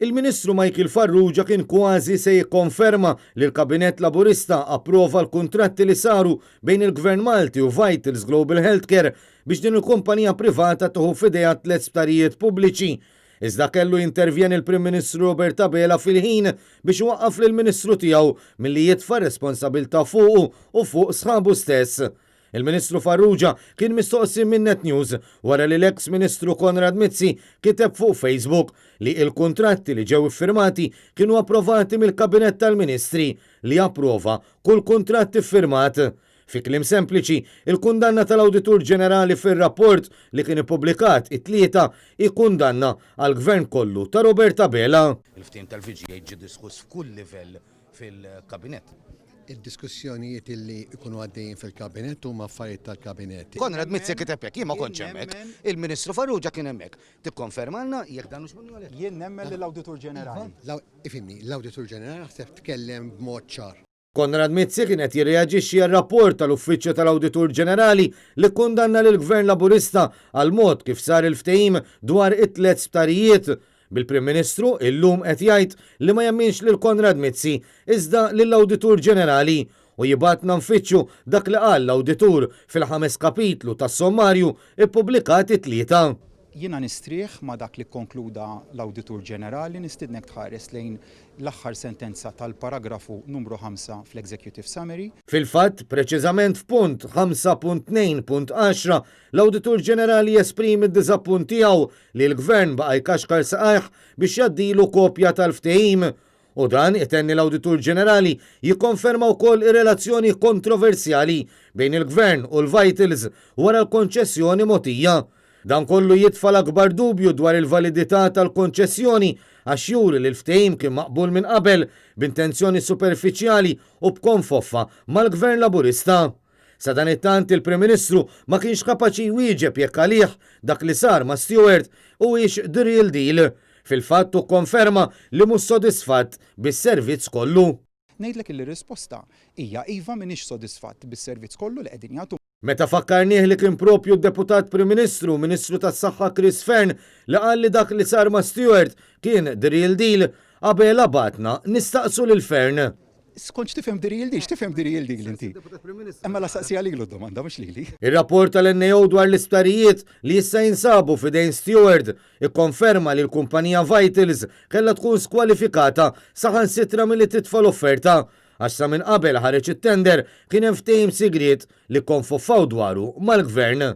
Il-Ministru Michael Farrugia kien kważi se jikkonferma li l-Kabinett Laburista approva l-kuntratti li saru bejn il-Gvern Malti u Vitals Global Healthcare biex din il-kumpanija privata tieħu f'idejha tliet sptarijiet pubbliċi. Iżda kellu jintervjeni l-Prim Ministru Robert Abela fil-ħin biex iwaqqaf lill-Ministru tiegħu milli jitfa' r-responsabilità fuqu u fuq sħabu stess. Il-Ministru Farrugia kien mistoqsi minn Net News wara li l-eks Ministru Konrad Mizzi kiteb fuq Facebook li il-kuntratti li ġew iffirmati kienu approvati mill-Kabinett tal-Ministri li approva kull kuntratt iffirmat. Fi kliem sempliċi, il-kundanna tal-Awditur Ġenerali fir-rapport li kien ippubblikat it-Tlieta hi kundanna għall-Gvern kollu ta' Robert Abela. Il-ftehim tal-VGA ġie diskuss f'kull livell fil-Kabinett. Id-diskussjonijiet illi jkunu għaddejjin fil-Kabinett huma affarijiet tal-Kabinett. Konrad Mizzi kiteb hekk, jien ma kontx hemmhekk. Il-Ministru Farrugia kien hemmhekk. Tikkonfermalna jekk dan hux minnu jew le? Jien nemmen lill-Awditur Ġenerali. Ifhimni, l-Awditur Ġenerali naħseb tkellem b'mod ċar. Konrad Mizzi kien qed jirreaġixxi għar-rapport tal-Uffiċċju tal-Awditur Ġenerali li kkundanna lill-Gvern Laburista għall-mod kif sar il-ftehim dwar it-tliet sptarijiet Bil-Prim Ministru illum qed jgħid li ma jemminx lil Konrad Mizzi iżda lill-Awditur Ġenerali u jibgħatna nfittxu dak li qal l-Awditur fil-ħames kapitlu tas-sommarju ppubblikat it-Tlieta. Jiena nistrieħ ma' dak li kkonkluda l-Awditur Ġenerali, nistiednek tħares lejn l-aħħar sentenza tal-paragrafu numru ħamsa fl-Executive Summary. Fil-fatt, preċiżament f'punt 5.2.10, l-Awditur Ġenerali jesprimi d-diżappunt tiegħu li l-Gvern baqa' jkaxkar saqajh biex jgħaddilu kopja tal-ftehim. U dan, itenni l-Awditur Ġenerali, jikkonferma wkoll ir-relazzjoni kontroversjali bejn il-Gvern u l-Vitals wara l-konċessjoni mogħtija. Dan kollu jitfa' l-akbar dubju dwar il-validità tal-konċessjoni għax juri li l-ftehim kien maqbul minn qabel b'intenzjoni superfiċjali u b'konfoffa mal-Gvern Laburista. Sadanittant il-Prim Ministru ma kienx kapaċi jwieġeb jekk għalih dak li sar ma' Steward huwiex the real deal. Fil-fatt hu kkonferma li mhux sodisfatt bis-servizz kollu. Ngħidlek illi r-risposta hija iva m'iniex sodisfatt bis-servizz kollu li qegħdin jagħtu. Meta fakkarnih li kien propju d-Deputat Prim Ministru u Ministru tas-Saħħa Chris Fearne li qal li dak li sar ma' Steward kien the real deal, Abela bagħatna nistaqsu lil Fearne. Skont x'tifhem the real deal, x'tifhem the real deal inti? Mela saqsiha lilu d-domanda mhux lili. Ir-rapport tal-NAO dwar l-isptarijiet li issa jinsabu f'idejn Steward ikkonferma li l-kumpanija Vitals kellha tkun skwalifikata saħansitra milli titfa' l-offerta għax sa minn qabel ħareġ it-tender kien hemm ftehim sigriet li kkonfoffaw dwaru mal-Gvern.